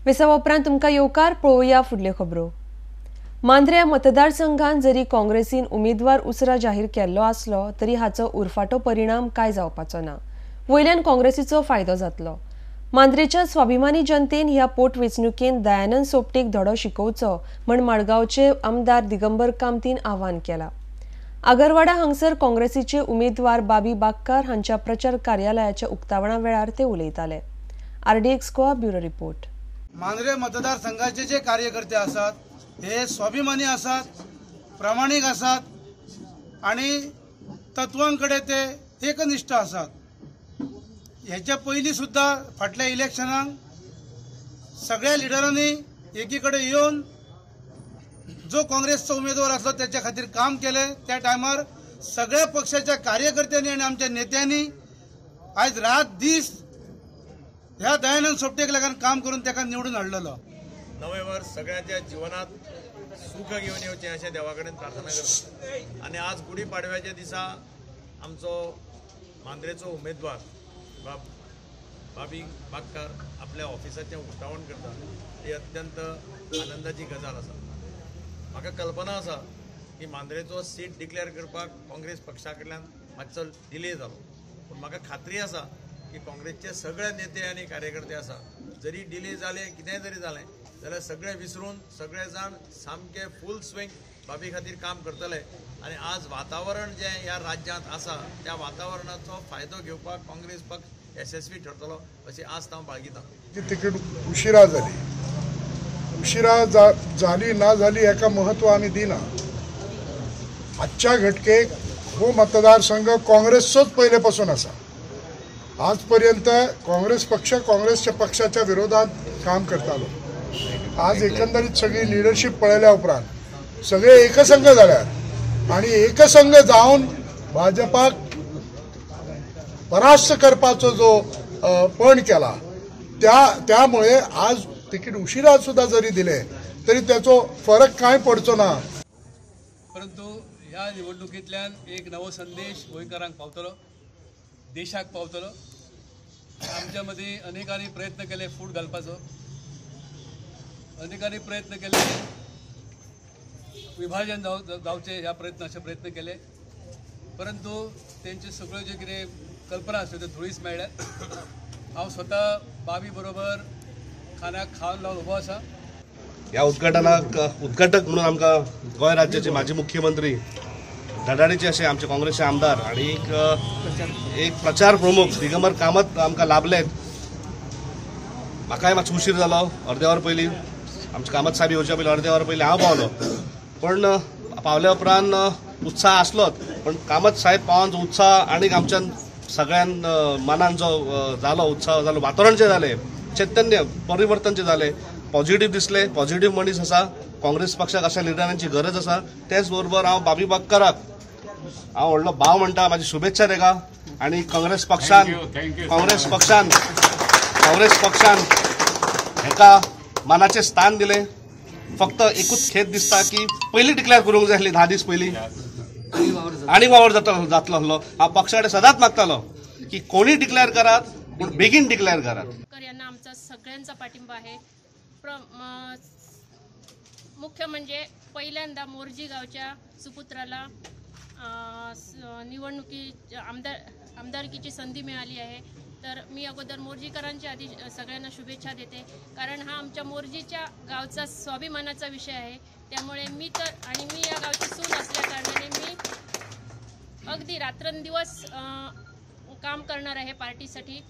विसवा उपरांत तुमकां येवकार. पळोवया फुडल्यो खबरो. मांद्र्या मतदारसंघान जरी काँग्रेसीन उमेदवार उसरा जाहीर केल्लो आसलो तरी हाचो उरफाटो परिणाम काय जावपाचो ना, वयल्यान काँग्रेसीचो फायदो जातलो. मांद्रेच्या स्वाभिमानी जनतेन ह्या पोटवेंचणुकेन दयानंद सोपटेक धडो शिकोवचो म्हण मडगांवचे आमदार दिगंबर कामतीन आवाहन केला. आगरवाडा हांगसर काँग्रेसीचे उमेदवार बाबी बागकार हांच्या प्रचार कार्यालयाच्या उक्तावणा वेळार ते उलयताले. RDX Goa bureau report. Mandrem मतदारसंघाचे जे कार्यकर्ते आसात हे स्वाभिमानी आसात, प्रामाणीक आसात आणि तत्वांकडे ते एकनिष्ठ आसात. हेच्या पयलीं सुद्दां फाटल्या इलेक्शनाक सगळ्या लिडरांनी एकीकडे येवन जो काँग्रेसचो उमेदवार आसलो त्याच्या खातीर काम केलें. त्या टायमार सगळ्या पक्षाच्या कार्यकर्त्यांनी आनी आमच्या नेत्यांनी आयज रात दीस ह्या दयानंद सोपटेक लागून काम करून ताका निवडून हाडलेलो. नवें वर्स सगळ्यांच्या जिवनात सुख घेवन येवचें अशें देवा कडेन प्रार्थना करता. आनी आज गुडी पाडव्याच्या दिसा आमचो मांद्रेचो उमेदवार बाबी बागकार आपल्या ऑफिसाचें उक्तावण करता, ही अत्यंत आनंदाची गजाल आसा. म्हाका कल्पना आसा की मांद्रेचो सीट डिक्लेअर करपाक काँग्रेस पक्षा कडल्यान मातसो डिले जालो, पूण म्हाका खात्री आसा की काँग्रेसचे सगळे नेते आनी कार्यकर्ते आसा, जरी डिले जाले कितेंय जरी जालें जाल्यार सगळे विसरून सगळे जाण सामके फूल स्विंग बाबी खातीर काम करतले. आनी आज वातावरण जें ह्या राज्यांत आसा त्या वातावरणाचो फायदो घेवपाक काँग्रेस पक्ष यशस्वी ठरतलो अशी आस्त हांव बाळगितां. तिकीट उशिरा जाली, उशिरा जाली ना जाली हेका महत्व आमी दिना. आजच्या घटकेक हो मतदारसंघ काँग्रेसचोच पयले पासून आसा. आजपर्यंत काँग्रेस पक्ष काँग्रेसच्या पक्षाच्या विरोधात काम करतालो. आज एकंदरीत सगळी लिडरशीप पळयल्या उपरांत सगळे एकसंघ जाल्यार आणि एकसंघ जावन भाजपाक परास्त करपाचो जो पण केला त्यामुळे आज तिकीट उशिरा सुद्धा जरी दिले तरी त्याचो फरक काय पडचो ना. परंतु ह्या निवडणुकींतल्यान एक नवो संदेश गोंयकारांक पावतलो, देशाक पावतलो. आमच्या मदीं अनेकांनी प्रयत्न केले फूट घालपाचो, अनेकांनी प्रयत्न केले विभाजन जावचे ह्या प्रयत्न अशे प्रयत्न केले, परंतु तेंचे सगळ्यो जे कितें कल्पना आसल्यो त्यो धुळीस मेळ्ळ्या. हांव स्वता बाबी बरोबर खाण्याक खावन लावन उबो आसा. ह्या उद्घाटनाक उद्घाटक म्हणून आमकां गोंय राज्याचे माजी मुख्यमंत्री धडाडीचे अशे आमचे काँग्रेसचे आमदार आणि एक प्रचार प्रमुख दिगंबर कामत आमकां लाभले. म्हाकाय मातसो उशीर जालो, अर्द्या वर पयलीं आमचे कामत साहेब येवच्या पयलीं अर्द्या वर पयलीं हांव पावलो. पण पावल्या उपरांत उत्साह आसलोच, पण कामत साहेब पावन जो उत्साह आनीक आमच्या सगळ्यां मनान जो जालो उत्साह जालो, वातावरण जें जालें चैतन्य परिवर्तन जें जालें पॉझिटिव्ह दिसलें. पॉझिटिव्ह मनीस आसा, काँग्रेस पक्षाक अशा लिडरांची गरज आसा. तेच बरोबर हांव बाबी बागकाराक हांव व्हडलो भाव म्हणटा, म्हाजी शुभेच्छा तेका. आनी काँग्रेस पक्षान काँग्रेस पक्षान हेका मानाचें स्थान दिलें. फक्त एकूच खेद दिसता की पयलीं डिक्लेअर करूंक जाय आसली, 10 दीस पयलीं आनी वावर जातलो आसलो. हांव पक्षा कडेन सदांच मागतालो की कोणी डिक्लेअर करात पूण बेगीन डिक्लेअर करात. यांना आमचा सगळ्यांचा पाठिंबा आहे. मुख्य म्हणजे पहिल्यांदा मोरजी गावच्या सुपुत्राला निवडणुकी आमदारकीची संधी मिळाली आहे. तर मी अगोदर मोरजीकरांच्या आधी सगळ्यांना शुभेच्छा देते, कारण हा आमच्या मोरजीच्या गावचा स्वाभिमानाचा विषय आहे. त्यामुळे मी तर आणि मी या गावची सून असल्याकारणाने मी अगदी रात्रंदिवस काम करणार आहे पार्टीसाठी.